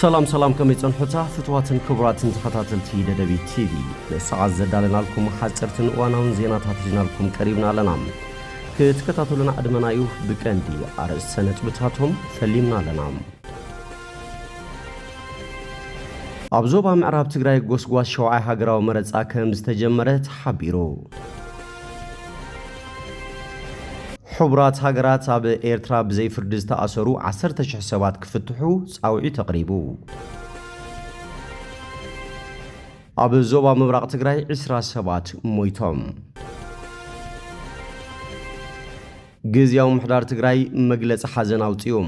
ሰላም ሰላም፣ ከመይ ጸንሑታ ፍትዋትን ክቡራትን ተኸታተልቲ ደደቢት ቲቪ? ንሰዓት ዘዳለናልኩም ሓጸርትን እዋናውን ዜናታት ሒዝናልኩም ቀሪብና ኣለና። ክትከታተሉና ዕድመና እዩ። ብቀንዲ ኣርእስተ ነጥብታቶም ፈሊምና ኣለና። ኣብ ዞባ ምዕራብ ትግራይ ጎስጓስ ሸውዓይ ሃገራዊ መረጻ ከም ዝተጀመረ ተሓቢሩ። ሕቡራት ሃገራት ኣብ ኤርትራ ብዘይ ፍርዲ ዝተኣሰሩ ዓሰርተ ሽሕ ሰባት ክፍትሑ ጻውዒት ኣቕሪቡ። ኣብ ዞባ ምብራቕ ትግራይ ዕስራ ሰባት ሞይቶም። ግዝያዊ ምሕዳር ትግራይ መግለጺ ሓዘን ኣውጺኡ።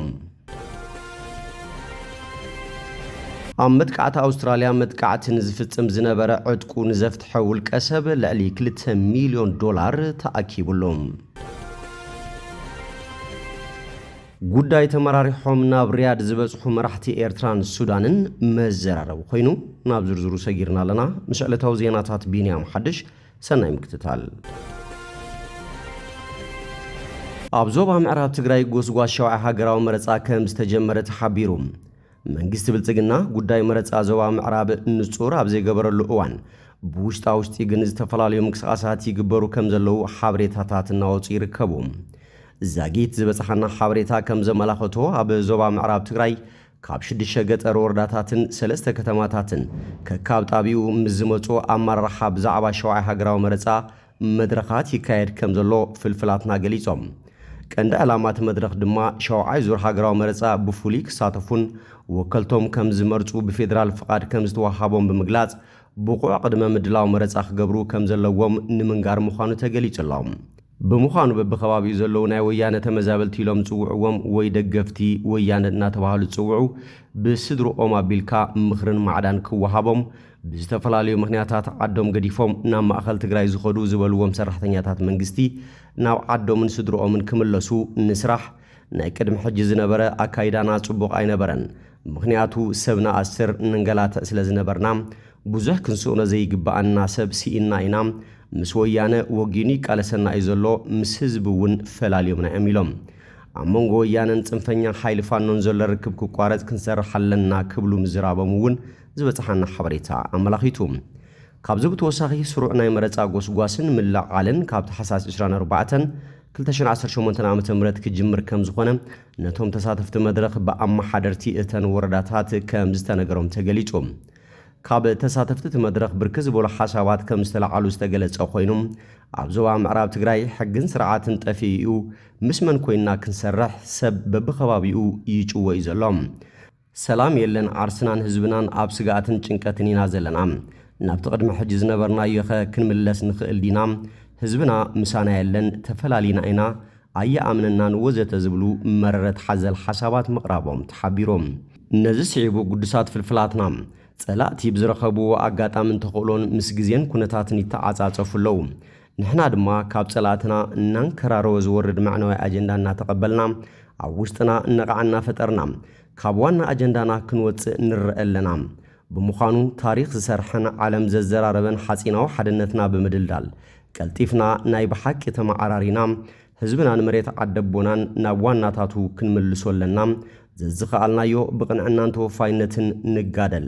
ኣብ መጥቃዕቲ ኣውስትራልያ መጥቃዕቲ ንዝፍጽም ዝነበረ ዕጥቁ ንዘፍትሐ ውልቀ ሰብ ልዕሊ ክልተ ሚልዮን ዶላር ተኣኪቡሉ። ጉዳይ ተመራሪሖም ናብ ሪያድ ዝበጽሑ መራሕቲ ኤርትራን ሱዳንን መዘራረቢ ኮይኑ፣ ናብ ዝርዝሩ ሰጊርና ኣለና። ምስ ዕለታዊ ዜናታት ቢንያም ሓድሽ፣ ሰናይ ምክትታል። ኣብ ዞባ ምዕራብ ትግራይ ጎስጓስ ሸውዓይ ሃገራዊ መረጻ ከም ዝተጀመረ ተሓቢሩ። መንግስቲ ብልጽግና ጉዳይ መረጻ ዞባ ምዕራብ ንጹር ኣብ ዘይገበረሉ እዋን፣ ብውሽጣ ውሽጢ ግን ዝተፈላለዩ ምንቅስቓሳት ይግበሩ ከም ዘለዉ ሓበሬታታት እናወጹ ይርከቡ። ዛጊት ዝበጽሓና ሓበሬታ ከም ዘመላኸቶ፣ ኣብ ዞባ ምዕራብ ትግራይ ካብ ሽዱሽተ ገጠር ወረዳታትን ሰለስተ ከተማታትን ከካብ ጣቢኡ ምስ ዝመጹ ኣመራርሓ ብዛዕባ ሸውዓይ ሃገራዊ መረጻ መድረኻት ይካየድ ከም ዘሎ ፍልፍላትና ገሊጾም። ቀንዲ ዕላማ እቲ መድረኽ ድማ ሸውዓይ ዙር ሃገራዊ መረጻ ብፍሉይ ክሳተፉን ወከልቶም ከም ዝመርጹ ብፌደራል ፍቓድ ከም ዝተዋሃቦም ብምግላጽ፣ ብቑዕ ቅድመ ምድላው መረጻ ክገብሩ ከም ዘለዎም ንምንጋር ምዃኑ ተገሊጹ ኣሎ። ብምዃኑ በብኸባቢኡ ዘለዉ ናይ ወያነ ተመዛበልቲ ኢሎም ዝጽውዕዎም ወይ ደገፍቲ ወያነ እናተባህሉ ዝጽውዑ ብስድርኦም ኣቢልካ ምኽርን ማዕዳን ክወሃቦም፣ ብዝተፈላለዩ ምኽንያታት ዓዶም ገዲፎም ናብ ማእኸል ትግራይ ዝኸዱ ዝበልዎም ሰራሕተኛታት መንግስቲ ናብ ዓዶምን ስድርኦምን ክምለሱ ንስራሕ። ናይ ቅድሚ ሕጂ ዝነበረ ኣካይዳና ጽቡቕ ኣይነበረን። ምኽንያቱ ሰብ ንኣስር ንንገላትዕ ስለ ዝነበርና ብዙሕ ክንስእኖ ዘይግብኣና ሰብ ስኢንና ኢና። ምስ ወያነ ወጊኑ ይቃለሰና እዩ ዘሎ፣ ምስ ህዝቢ እውን ፈላልዮምና እዮም ኢሎም። ኣብ መንጎ ወያነን ጽንፈኛ ሓይሊ ፋኖን ዘሎ ርክብ ክቋረጽ ክንሰርሕ ኣለና ክብሉ ምዝራቦም እውን ዝበጽሓና ሓበሬታ ኣመላኺቱ። ካብዚ ብተወሳኺ ስሩዕ ናይ መረጻ ጎስጓስን ምልዕዓልን ካብ ታሕሳስ ዕስራን ኣርባዕተን ክልተ ሽሕን ዓሰርተ ሸሞንተን ዓመተ ምህረት ክጅምር ከም ዝኾነ ነቶም ተሳተፍቲ መድረኽ ብኣመሓደርቲ እተን ወረዳታት ከም ዝተነገሮም ተገሊጹ። ካብ ተሳተፍቲ እቲ መድረኽ ብርክት ዝበሉ ሓሳባት ከም ዝተለዓሉ ዝተገለጸ ኮይኑ፣ ኣብ ዞባ ምዕራብ ትግራይ ሕግን ስርዓትን ጠፊኡ እዩ፣ ምስ መን ኮይንና ክንሰርሕ ሰብ በብኸባቢኡ ይጭወ እዩ ዘሎ። ሰላም የለን፣ ዓርስናን ህዝብናን ኣብ ስግኣትን ጭንቀትን ኢና ዘለና። ናብቲ ቅድሚ ሕጂ ዝነበርናዮኸ ክንምለስ ንኽእል ዲና? ህዝብና ምሳና የለን፣ ተፈላሊና ኢና፣ ኣይኣምነናን ወዘተ ዝብሉ መረረት ሓዘል ሓሳባት ምቕራቦም ተሓቢሮም። ነዚ ስዒቡ ግዱሳት ፍልፍላትና ጸላእቲ ብዝረኸብዎ ኣጋጣምን ተኽእሎን ምስ ግዜን ኩነታትን ይተዓጻጸፉ ኣለዉ። ንሕና ድማ ካብ ጸላእትና እናንከራረወ ዝወርድ መዕነዊ ኣጀንዳ እናተቐበልና ኣብ ውሽጥና ነቓዕ እናፈጠርና ካብ ዋና ኣጀንዳና ክንወጽእ ንረአ ኣለና። ብምዃኑ ታሪኽ ዝሰርሐን ዓለም ዘዘራረበን ሓጺናዊ ሓድነትና ብምድልዳል ቀልጢፍና ናይ ብሓቂ ተመዓራሪና ህዝብናን መሬት ዓደቦናን ናብ ዋናታቱ ክንምልሶ ኣለና። ዘዝኸኣልናዮ ብቕንዕናን ተወፋይነትን ንጋደል።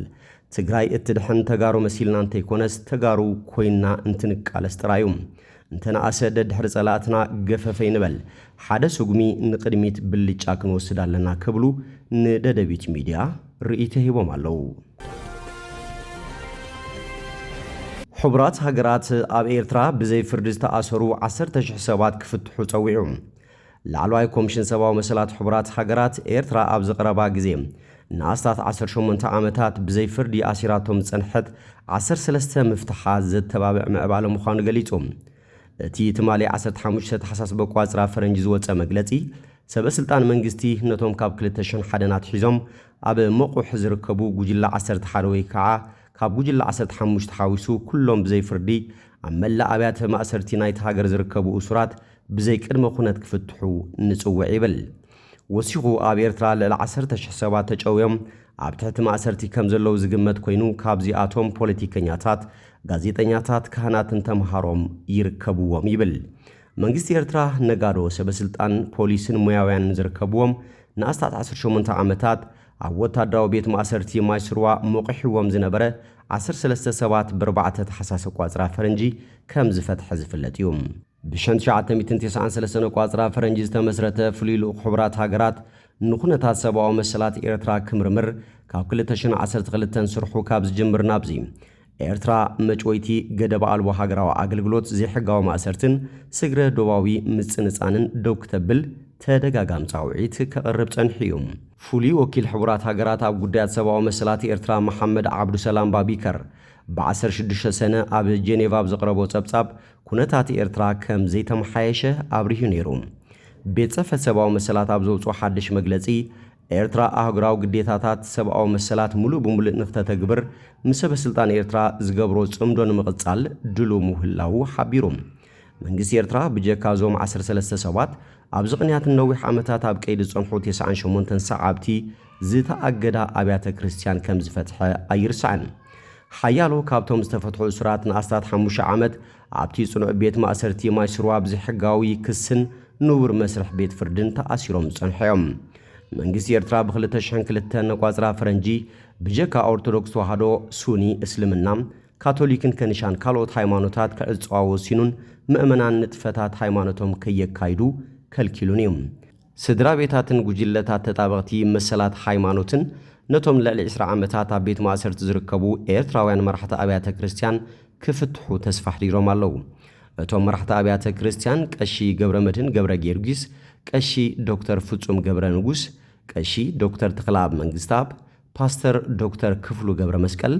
ትግራይ እትድሕን ተጋሩ መሲልና እንተይኮነስ ተጋሩ ኮይንና እንትንቃለስ ጥራይ እዩ። እንተነኣሰ ደድሕሪ ጸላእትና ገፈፈ ይንበል። ሓደ ስጉሚ ንቕድሚት ብልጫ ክንወስድ ኣለና ክብሉ ንደደቢት ሚድያ ርእይቶ ሂቦም ኣለዉ። ሕቡራት ሃገራት ኣብ ኤርትራ ብዘይ ፍርዲ ዝተኣሰሩ ዓሰርተ ሽሕ ሰባት ክፍትሑ ጸዊዑ። ላዕለዋይ ኮሚሽን ሰብኣዊ መሰላት ሕቡራት ሃገራት ኤርትራ ኣብዚ ቀረባ ግዜ ንኣስታት ዓሰርተ ሸሞንተ ዓመታት ብዘይ ፍርዲ ኣሲራቶም ዝጸንሐት ዓሰርተ ሰለስተ ምፍትሓ ዘተባብዕ ምዕባለ ምዃኑ ገሊጹ። እቲ ትማሊ ዓሰርተ ሓሙሽተ ታሕሳስ በቋጽራ ፈረንጂ ዝወጸ መግለጺ፣ ሰበ ስልጣን መንግስቲ ነቶም ካብ ክልተ ሽሕን ሓደን ኣትሒዞም ኣብ መቑሕ ዝርከቡ ጉጅለ ዓሰርተ ሓደ ወይ ከዓ ካብ ጉጅለ ዓሰርተ ሓሙሽተ ሓዊሱ ኩሎም ብዘይ ፍርዲ ኣብ መላእ ኣብያተ ማእሰርቲ ናይቲ ሃገር ዝርከቡ እሱራት ብዘይ ቅድመ ኩነት ክፍትሑ ንጽውዕ ይብል። ወሲኹ ኣብ ኤርትራ ልዕሊ ዓሰርተ ሽሕ ሰባት ተጨውዮም ኣብ ትሕቲ ማእሰርቲ ከም ዘለዉ ዝግመት ኮይኑ ካብዚኣቶም ፖለቲከኛታት፣ ጋዜጠኛታት፣ ካህናትን ተምሃሮም ይርከብዎም ይብል። መንግስቲ ኤርትራ ነጋዶ፣ ሰበ ስልጣን፣ ፖሊስን ሞያውያንን ዝርከብዎም ንኣስታት ዓሰርተ ሸሞንተ ዓመታት ኣብ ወታደራዊ ቤት ማእሰርቲ ማይስርዋ ሞቂሕዎም ዝነበረ ዓሰርተ ሰለስተ ሰባት ብኣርባዕተ ታሕሳስ ኣቋጽራ ፈረንጂ ከም ዝፈትሐ ዝፍለጥ እዩ። ብሽሕን ትሽዓተ ሚእትን ተስዓን ሰለስተን ኣቋጽራ ፈረንጂ ዝተመስረተ ፍሉይ ልኡኽ ሕቡራት ሃገራት ንኹነታት ሰብኣዊ መሰላት ኤርትራ ክምርምር ካብ ክልተ ሽሕን ዓሰርተ ክልተን ስርሑ ካብ ዝጅምር ናብዚ፣ ኤርትራ መጭወይቲ፣ ገደብ ኣልቦ ሃገራዊ ኣገልግሎት፣ ዘይሕጋዊ ማእሰርትን ስግረ ዶባዊ ምጽንጻንን ደው ክተብል ተደጋጋሚ ጻውዒት ከቕርብ ጸኒሑ እዩ። ፍሉይ ወኪል ሕቡራት ሃገራት ኣብ ጉዳያት ሰብኣዊ መሰላት ኤርትራ መሓመድ ዓብዱሰላም ባቢከር ብ ዓሰርተ ሽዱሽተ ሰነ ኣብ ጀኔቫ ኣብ ዘቕረቦ ጸብጻብ፣ ኩነታት ኤርትራ ከም ዘይተመሓየሸ ኣብሪሁ ነይሩ። ቤት ጽሕፈት ሰብኣዊ መሰላት ኣብ ዘውጽኦ ሓድሽ መግለጺ፣ ኤርትራ ኣህጉራዊ ግዴታታት ሰብኣዊ መሰላት ምሉእ ብምሉእ ንክተተግብር ምስ ሰበ ስልጣን ኤርትራ ዝገብሮ ጽምዶ ንምቕጻል ድሉው ምህላዉ ሓቢሩ። መንግስቲ ኤርትራ ብጀካ እዞም ዓሰርተ ሰለስተ ሰባት፣ ኣብዚ ቅንያት ንነዊሕ ዓመታት ኣብ ቀይዲ ዝጸንሑ ተስዓን ሸሞንተን ሰዓብቲ ዝተኣገዳ ኣብያተ ክርስትያን ከም ዝፈትሐ ኣይርሳዕን። ሓያሎ ካብቶም ዝተፈትሑ እሱራት ንኣስታት ሓሙሽተ ዓመት ኣብቲ ጽኑዕ ቤት ማእሰርቲ ማይስርዋ ብዘይሕጋዊ ክስን ንቡር መስርሕ ቤት ፍርድን ተኣሲሮም ዝጸንሑ እዮም። መንግስቲ ኤርትራ ብ ክልተ ሽሕን ክልተን ኣቋጽራ ፈረንጂ ብጀካ ኦርቶዶክስ ተዋህዶ፣ ሱኒ፣ እስልምና፣ ካቶሊክን ከኒሻን ካልኦት ሃይማኖታት ክዕጽዋ ወሲኑን ምእመናን ንጥፈታት ሃይማኖቶም ከየካይዱ ከልኪሉን እዩ። ስድራ ቤታትን ጉጅለታት ተጣበቕቲ መሰላት ሃይማኖትን ነቶም ልዕሊ ዕስራ ዓመታት ኣብ ቤት ማእሰርቲ ዝርከቡ ኤርትራውያን መራሕቲ ኣብያተ ክርስትያን ክፍትሑ ተስፋ ኣሕዲሮም ኣለዉ። እቶም መራሕቲ ኣብያተ ክርስትያን ቀሺ ገብረመድህን ገብረ ጊዮርጊስ፣ ቀሺ ዶክተር ፍጹም ገብረ ንጉስ፣ ቀሺ ዶክተር ተኽለኣብ መንግስተኣብ፣ ፓስተር ዶክተር ክፍሉ ገብረ መስቀል፣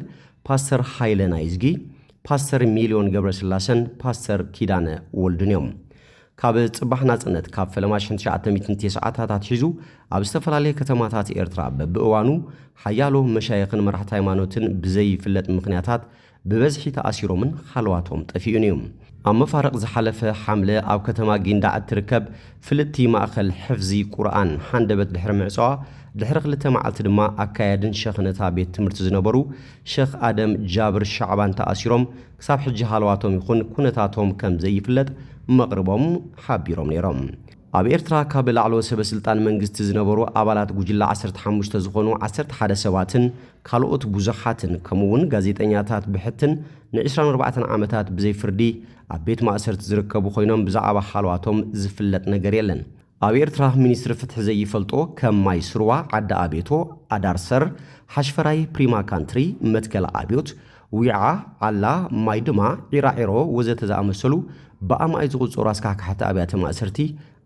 ፓስተር ሃይለ ናይዝጊ፣ ፓስተር ሚልዮን ገብረስላሰን ፓስተር ኪዳነ ወልዱን እዮም። ካብ ጽባሕ ናጽነት፣ ካብ ፈለማ ሽሕን ትሽዓተ ሚእትን ተስዓታት ኣትሒዙ ኣብ ዝተፈላለየ ከተማታት ኤርትራ በብእዋኑ ሓያሎ መሻይኽን መራሕቲ ሃይማኖትን ብዘይፍለጥ ምኽንያታት ብበዝሒ ተኣሲሮምን ሃለዋቶም ጠፊኡን እዩ። ኣብ መፋርቕ ዝሓለፈ ሓምለ ኣብ ከተማ ጊንዳዕ እትርከብ ፍልጥቲ ማእኸል ሕፍዚ ቁርኣን ሃንደበት ድሕሪ ምዕጻዋ፣ ድሕሪ ክልተ መዓልቲ ድማ ኣካያድን ሸኽን እታ ቤት ትምህርቲ ዝነበሩ ሸኽ ኣደም ጃብር ሻዕባን ተኣሲሮም ክሳብ ሕጂ ሃለዋቶም ይኹን ኩነታቶም ከም ዘይፍለጥ መቕርቦም ሓቢሮም ነይሮም። ኣብ ኤርትራ ካብ ላዕለዎት ሰበ ስልጣን መንግስቲ ዝነበሩ ኣባላት ጉጅለ ዓሰርተ ሓሙሽተ ዝኾኑ ዓሰርተ ሓደ ሰባትን ካልኦት ብዙሓትን ከምኡ እውን ጋዜጠኛታት ብሕትን ንዕስራን ኣርባዕተን ዓመታት ብዘይ ፍርዲ ኣብ ቤት ማእሰርቲ ዝርከቡ ኮይኖም ብዛዕባ ሃለዋቶም ዝፍለጥ ነገር የለን። ኣብ ኤርትራ ሚኒስትሪ ፍትሒ ዘይፈልጦ ከም ማይ ስርዋ፣ ዓዲ ኣቤቶ፣ ኣዳርሰር፣ ሓሽፈራይ፣ ፕሪማ ካንትሪ፣ መትከል ኣብዮት፣ ዊዓ፣ ዓላ፣ ማይ ድማ፣ ዒራዒሮ ወዘተ ዝኣመሰሉ ብኣማኢት ዝቑጸሩ ኣስካሕካሕቲ ኣብያተ ማእሰርቲ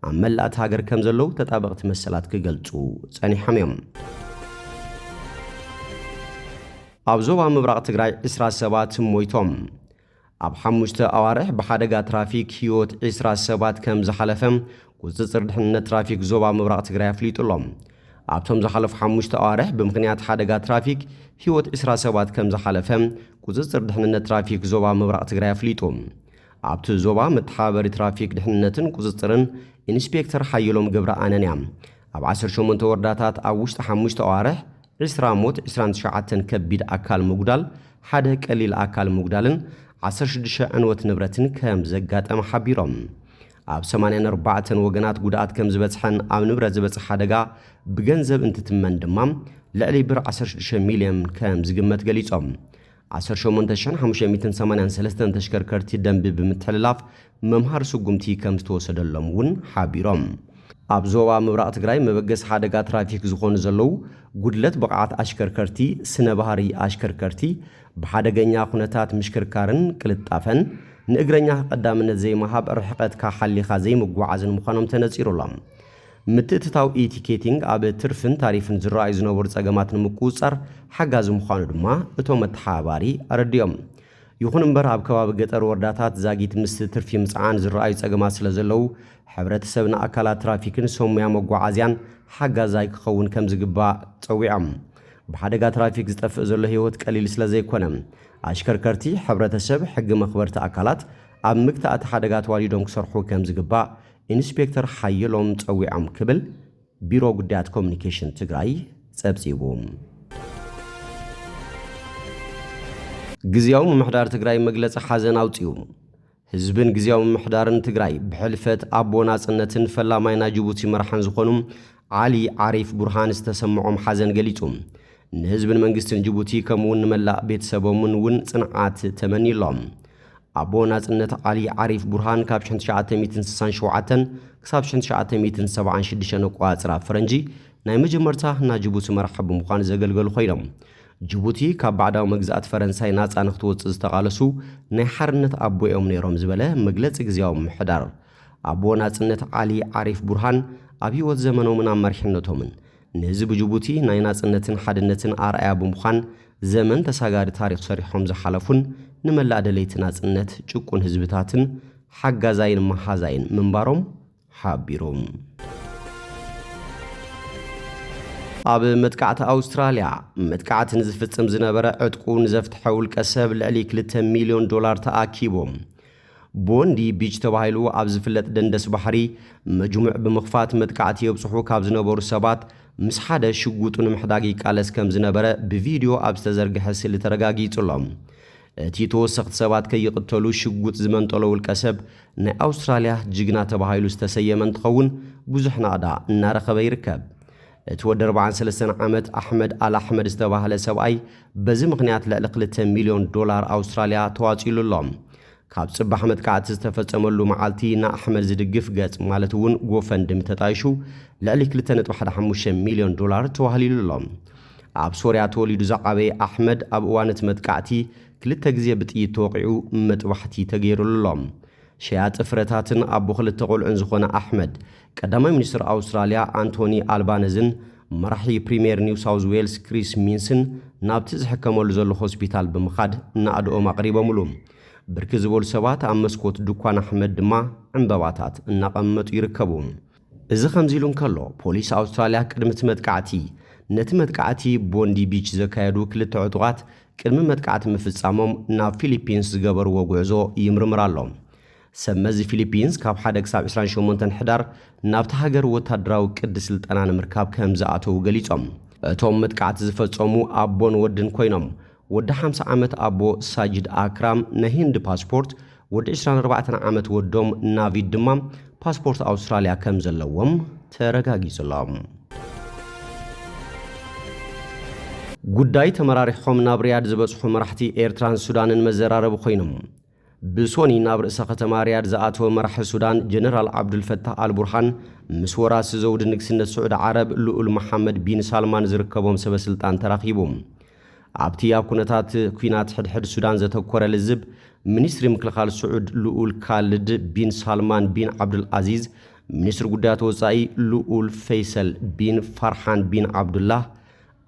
ኣብ መላእ እታ ሃገር ከም ዘለዉ ተጣበቕቲ መሰላት ክገልጹ ጸኒሖም እዮም። ኣብ ዞባ ምብራቕ ትግራይ ዕስራ ሰባት ሞይቶም። ኣብ ሓሙሽተ ኣዋርሕ ብሓደጋ ትራፊክ ህይወት ዕስራ ሰባት ከም ዝሓለፈ ቁጽጽር ድሕንነት ትራፊክ ዞባ ምብራቕ ትግራይ ኣፍሊጡ ኣሎ። ኣብቶም ዝሓለፉ ሓሙሽተ ኣዋርሕ ብምኽንያት ሓደጋ ትራፊክ ህይወት ዕስራ ሰባት ከም ዝሓለፈ ቁጽጽር ድሕንነት ትራፊክ ዞባ ምብራቕ ትግራይ ኣፍሊጡ። ኣብቲ ዞባ መተሓባበሪ ትራፊክ ድሕንነትን ቁጽጽርን ኢንስፔክተር ሓየሎም ገብረ ኣነንያ፣ ኣብ ዓሰርተ ሸሞንተ ወረዳታት ኣብ ውሽጢ ሓሙሽተ ኣዋርሕ ዕስራ ሞት፣ ዕስራን ትሽዓተን ከቢድ ኣካል ምጉዳል፣ ሓደ ቀሊል ኣካል ምጉዳልን ዓሰርተ ሽዱሽተ ዕንወት ንብረትን ከም ዘጋጠመ ሓቢሮም። ኣብ ሰማንያን ኣርባዕተን ወገናት ጉድኣት ከም ዝበጽሐን ኣብ ንብረት ዝበጽሐ ሓደጋ ብገንዘብ እንትትመን ድማ ልዕሊ ብር ዓሰርተ ሽዱሽተ ሚልዮን ከም ዝግመት ገሊጾም። ዓሰርተ ሸሞንተ ሽሕን ሓሙሽተ ሚእትን ሰማንያን ሰለስተን ተሽከርከርቲ ደንቢ ብምትሕልላፍ መምሃሪ ስጉምቲ ከም ዝተወሰደሎም እውን ሓቢሮም። ኣብ ዞባ ምብራቕ ትግራይ መበገሲ ሓደጋ ትራፊክ ዝኾኑ ዘለዉ ጉድለት ብቕዓት ኣሽከርከርቲ፣ ስነ ባህሪ ኣሽከርከርቲ፣ ብሓደገኛ ኩነታት ምሽክርካርን ቅልጣፈን፣ ንእግረኛ ቀዳምነት ዘይምሃብ፣ ርሕቀትካ ሓሊኻ ዘይምጉዓዝን ምዃኖም ተነጺሩ ኣሎ። ምትእትታው ኢቲኬቲንግ ኣብ ትርፍን ታሪፍን ዝረኣዩ ዝነበሩ ጸገማት ንምቁጽጻር ሓጋዚ ምዃኑ ድማ እቶም መተሓባባሪ ኣረዲኦም። ይኹን እምበር፣ ኣብ ከባቢ ገጠር ወረዳታት ዛጊት ምስ ትርፊ ምጽዓን ዝረኣዩ ጸገማት ስለ ዘለዉ፣ ሕብረተሰብ ንኣካላት ትራፊክን ሰሙያ መጓዓዝያን ሓጋዛይ ክኸውን ከም ዝግባእ ጸዊዖም። ብሓደጋ ትራፊክ ዝጠፍእ ዘሎ ህይወት ቀሊል ስለ ዘይኮነ፣ ኣሽከርከርቲ፣ ሕብረተሰብ፣ ሕጊ መኽበርቲ ኣካላት ኣብ ምግታእ እቲ ሓደጋ ተዋዲዶም ክሰርሑ ከም ዝግባእ ኢንስፔክተር ሓየሎም ጸዊዖም ክብል ቢሮ ጉዳያት ኮሚኒኬሽን ትግራይ ጸብጺቡ። ግዝያዊ ምምሕዳር ትግራይ መግለጺ ሓዘን ኣውጺኡ። ህዝብን ግዝያዊ ምምሕዳርን ትግራይ ብሕልፈት ኣቦ ናጽነትን ፈላማይ ናይ ጅቡቲ መራሕን ዝኾኑ ዓሊ ዓሪፍ ቡርሃን ዝተሰምዖም ሓዘን ገሊጹ። ንህዝብን መንግስትን ጅቡቲ ከምኡ እውን ንመላእ ቤተሰቦምን እውን ጽንዓት ተመንዩሎም። ኣቦ ናጽነት ዓሊ ዓሪፍ ቡርሃን ካብ ሽሕን ትሽዓተ ሚእትን ስሳን ሸውዓተን ክሳብ ሽሕን ትሽዓተ ሚእትን ሰብዓን ሽዱሽተን ኣቆጻጽራ ፈረንጂ ናይ መጀመርታ ናይ ጅቡቲ መራሒ ብምዃን ዘገልገሉ ኮይኖም፣ ጅቡቲ ካብ ባዕዳዊ መግዛእቲ ፈረንሳይ ናጻ ንክትወጽእ ዝተቓለሱ ናይ ሓርነት ኣቦ እዮም ነይሮም ዝበለ መግለጺ ግዝያዊ ምምሕዳር፣ ኣቦ ናጽነት ዓሊ ዓሪፍ ቡርሃን ኣብ ህይወት ዘመኖምን ኣብ መሪሕነቶምን ንህዝቢ ጅቡቲ ናይ ናጽነትን ሓድነትን ኣርኣያ ብምዃን ዘመን ተሳጋሪ ታሪኽ ሰሪሖም ዝሓለፉን ንመላእ ደለይቲ ናጽነት ጭቁን ህዝብታትን ሓጋዛይን መሃዛይን ምንባሮም ሓቢሩ። ኣብ መጥቃዕቲ ኣውስትራልያ መጥቃዕቲ ንዝፍጽም ዝነበረ ዕጥቁ ንዘፍትሐ ውልቀ ሰብ ልዕሊ ክልተ ሚልዮን ዶላር ተኣኪቡ። ቦንዲ ቢች ተባሂሉ ኣብ ዝፍለጥ ደንደስ ባሕሪ መጅሙዕ ብምኽፋት መጥቃዕቲ የብጽሑ ካብ ዝነበሩ ሰባት ምስ ሓደ ሽጉጡ ንምሕዳግ ይቃለስ ከም ዝነበረ ብቪድዮ ኣብ ዝተዘርግሐ ስእሊ ተረጋጊጹ ኣሎ። እቲ ተወሰኽቲ ሰባት ከይቕተሉ ሽጉጥ ዝመንጠሎ ውልቀ ሰብ ናይ ኣውስትራልያ ጅግና ተባሂሉ ዝተሰየመ እንትኸውን ብዙሕ ናቕዳ እናረኸበ ይርከብ። እቲ ወዲ ኣርባዓን ሰለስተን ዓመት ኣሕመድ ኣል ኣሕመድ ዝተባህለ ሰብኣይ በዚ ምኽንያት ልዕሊ ክልተ ሚልዮን ዶላር ኣውስትራልያ ተዋፂሉ ኣሎ። ካብ ጽባሕ መጥቃዕቲ ዝተፈጸመሉ መዓልቲ ንኣሕመድ ዝድግፍ ገጽ ማለት እውን ጎፈንድሚ ተጣይሹ ልዕሊ ክልተ ነጥቢ ሓደ ሓሙሽተ ሚልዮን ዶላር ተዋህሊሉ ኣሎ። ኣብ ሶርያ ተወሊዱ ዝዓበየ ኣሕመድ ኣብ እዋን እቲ መጥቃዕቲ ክልተ ግዜ ብጥይት ተወቒዑ መጥባሕቲ ተገይሩሉ ኣሎ። ሸያጢ ፍረታትን ኣቦ ክልተ ቆልዑን ዝኾነ ኣሕመድ፣ ቀዳማይ ሚኒስትር ኣውስትራልያ ኣንቶኒ ኣልባነዝን መራሒ ፕሪምየር ኒው ሳውዝ ዌልስ ክሪስ ሚንስን ናብቲ ዝሕከመሉ ዘሎ ሆስፒታል ብምኻድ ናእድኦም ኣቕሪቦምሉ። ብርክት ዝበሉ ሰባት ኣብ መስኮት ድኳን ኣሕመድ ድማ ዕምበባታት እናቐመጡ ይርከቡ። እዚ ከምዚ ኢሉ እንከሎ፣ ፖሊስ ኣውስትራልያ ቅድሚ እቲ መጥቃዕቲ፣ ነቲ መጥቃዕቲ ቦንዲ ቢች ዘካየዱ ክልተ ዕጡቓት ቅድሚ መጥቃዕቲ ምፍጻሞም ናብ ፊሊፒንስ ዝገበርዎ ጉዕዞ ይምርምር ኣሎ። ሰብ መዚ ፊሊፒንስ ካብ ሓደ ክሳብ ዕስራን ሸሞንተን ሕዳር ናብቲ ሃገር ወታደራዊ ቅዲ ስልጠና ንምርካብ ከም ዝኣተዉ ገሊጾም። እቶም መጥቃዕቲ ዝፈጸሙ ኣቦን ወድን ኮይኖም፣ ወዲ ሓምሳ ዓመት ኣቦ ሳጅድ ኣክራም ናይ ሂንድ ፓስፖርት፣ ወዲ ዕስራን ኣርባዕተን ዓመት ወዶም ናቪድ ድማ ፓስፖርት ኣውስትራልያ ከም ዘለዎም ተረጋጊጹሎም። ጉዳይ ተመራሪሖም ናብ ሪያድ ዝበጽሑ መራሕቲ ኤርትራን ሱዳንን መዘራረቢ ኮይኖም። ብሶኒ ናብ ርእሰ ከተማ ሪያድ ዝኣተወ መራሒ ሱዳን ጀነራል ዓብዱልፈታህ ኣልቡርሃን ምስ ወራሲ ዘውዲ ንግስነት ስዑዲ ዓረብ ልኡል መሓመድ ቢን ሳልማን ዝርከቦም ሰበ ስልጣን ተራኺቡ። ኣብቲ ኣብ ኩነታት ኲናት ሕድሕድ ሱዳን ዘተኮረ ልዝብ፣ ሚኒስትሪ ምክልኻል ስዑድ ልኡል ካልድ ቢን ሳልማን ቢን ዓብዱል ኣዚዝ፣ ሚኒስትሪ ጉዳያት ወጻኢ ልኡል ፈይሰል ቢን ፋርሓን ቢን ዓብዱላህ፣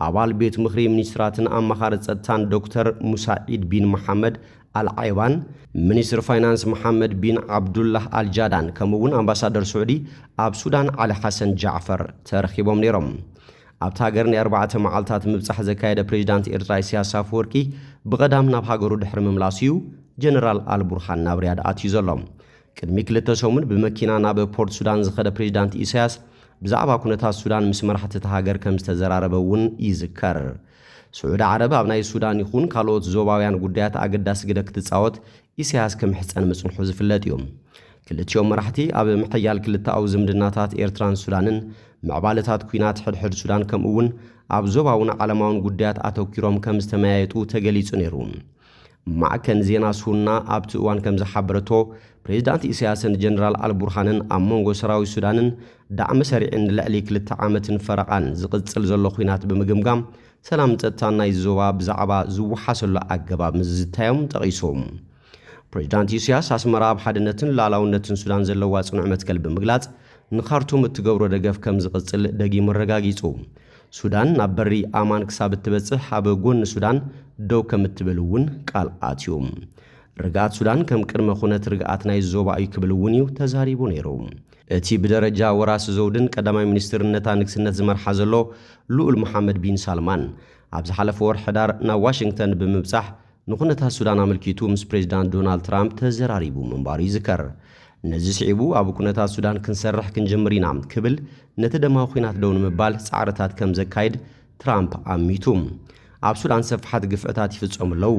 ኣባል ቤት ምኽሪ ሚኒስትራትን ኣማኻሪ ጸጥታን ዶክተር ሙሳዒድ ቢን መሓመድ ኣልዓይባን፣ ሚኒስትር ፋይናንስ መሓመድ ቢን ዓብዱላህ ኣልጃዳን፣ ከምኡ እውን ኣምባሳደር ስዑዲ ኣብ ሱዳን ዓሊ ሓሰን ጃዕፈር ተረኺቦም ነይሮም። ኣብታ ሃገር ናይ ኣርባዕተ መዓልታት ምብጻሕ ዘካየደ ፕሬዚዳንት ኤርትራ ኢሳያስ ኣፈወርቂ ብቐዳም ናብ ሃገሩ ድሕሪ ምምላሱ እዩ ጀነራል ኣልቡርሃን ናብ ሪያድ ኣትዩ ዘሎ። ቅድሚ ክልተ ሰሙን ብመኪና ናብ ፖርት ሱዳን ዝኸደ ፕሬዚዳንት ኢሳያስ ብዛዕባ ኩነታት ሱዳን ምስ መራሕቲ እታ ሃገር ከም ዝተዘራረበ እውን ይዝከር። ስዑዲ ዓረብ ኣብ ናይ ሱዳን ይኹን ካልኦት ዞባውያን ጉዳያት ኣገዳሲ ግደ ክትጻወት ኢሳያስ ክምሕጸን ምጽንሑ ዝፍለጥ እዩ። ክልቲኦም መራሕቲ ኣብ ምሕያል ክልተኣዊ ዝምድናታት ኤርትራን ሱዳንን፣ ምዕባለታት ኲናት ሕድሕድ ሱዳን፣ ከምኡ እውን ኣብ ዞባውን ዓለማውን ጉዳያት ኣተኲሮም ከም ዝተመያየጡ ተገሊጹ ነይሩ። ማዕከን ዜና ሱና ኣብቲ እዋን ከም ዝሓበረቶ፣ ፕሬዚዳንት ኢሳያስን ጀነራል ኣልቡርሃንን ኣብ መንጎ ሰራዊት ሱዳንን ዳዕመ ሰሪዕን ንልዕሊ ክልተ ዓመትን ፈረቓን ዝቕጽል ዘሎ ኲናት ብምግምጋም፣ ሰላምን ጸጥታን ናይዚ ዞባ ብዛዕባ ዝወሓሰሉ ኣገባብ ምዝታዮም ጠቒሱ። ፕሬዚዳንት ኢሳያስ ኣስመራ ኣብ ሓድነትን ሉዓላውነትን ሱዳን ዘለዋ ጽኑዕ መትከል ብምግላጽ፣ ንኻርቱም እትገብሮ ደገፍ ከም ዝቕጽል ደጊሙ ኣረጋጊጹ። ሱዳን ናብ በሪ ኣማን ክሳብ እትበጽሕ ኣብ ጎኒ ሱዳን ደው ከም እትብል እውን ቃል ኣትዩ። ርግኣት ሱዳን ከም ቅድመ ኩነት ርግኣት ናይ ዞባ እዩ ክብል እውን እዩ ተዛሪቡ ነይሩ። እቲ ብደረጃ ወራሲ ዘውድን ቀዳማይ ሚኒስትርን ነታ ንግስነት ዝመርሓ ዘሎ ልኡል መሓመድ ቢን ሳልማን፣ ኣብ ዝሓለፈ ወርሒ ሕዳር ናብ ዋሽንግተን ብምብጻሕ ንኩነታት ሱዳን ኣመልኪቱ ምስ ፕሬዚዳንት ዶናልድ ትራምፕ ተዘራሪቡ ምንባሩ ይዝከር። ነዚ ስዒቡ ኣብ ኩነታት ሱዳን ክንሰርሕ ክንጅምር ኢና ክብል ነቲ ደማዊ ኲናት ደው ንምባል ጻዕርታት ከም ዘካይድ ትራምፕ ኣሚቱ። ኣብ ሱዳን ሰፋሓት ግፍዕታት ይፍጸሙ ኣለዉ።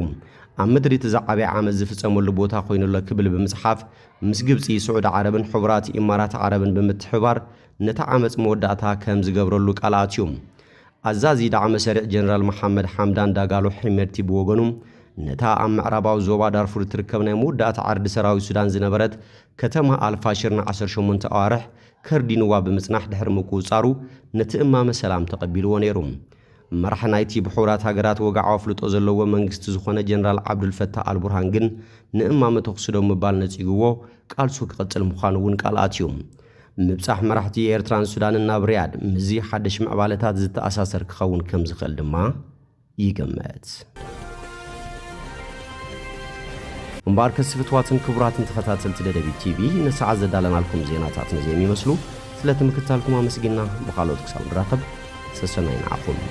ኣብ ምድሪ እቲ ዝዓበየ ዓመፅ ዝፍፀመሉ ቦታ ኮይኑሎ ክብል ብምፅሓፍ፣ ምስ ግብፂ፣ ስዑዲ ዓረብን ሕቡራት ኢማራት ዓረብን ብምትሕባር ነቲ ዓመፅ መወዳእታ ከም ዝገብረሉ ቃል ኣትዩ። ኣዛዚ ዳዕመ ሰሪዕ ጀነራል መሓመድ ሓምዳን ዳጋሎ ሒመድቲ ብወገኑ፣ ነታ ኣብ ምዕራባዊ ዞባ ዳርፉር እትርከብ ናይ መወዳእታ ዓርዲ ሰራዊት ሱዳን ዝነበረት ከተማ ኣልፋሽር ንዓሰርተ ሸሞንተ ኣዋርሕ ከርዲንዋ ብምጽናሕ ድሕሪ ምቁጽጻሩ፣ ነቲ እማመ ሰላም ተቐቢልዎ ነይሩ። መራሒ ናይቲ ብሕቡራት ሃገራት ወግዓዊ ኣፍልጦ ዘለዎ መንግስቲ ዝኾነ ጀነራል ዓብዱልፈታህ ኣልቡርሃን ግን፣ ንእማመ ተኹሲ ደው ምባል ነጺግዎ፣ ቃልሱ ክቕጽል ምዃኑ እውን ቃል ኣትዩ። ምብጻሕ መራሕቲ ኤርትራን ሱዳንን ናብ ሪያድ፣ ምስዚ ሓድሽ ምዕባለታት ዝተኣሳሰር ክኸውን ከም ዝኽእል ድማ ይግመት። እምበኣርከስ ፍትዋትን ክቡራትን ተኸታተልቲ ደደቢት ቲቪ፣ ንሰዓት ዘዳለናልኩም ዜናታት ነዚኦም ይመስሉ። ስለ እቲ ምክትታልኩም ኣመስጊና፣ ብኻልኦት ክሳብ ንራኸብ፣ ሰሰናዩ ንዓኹም።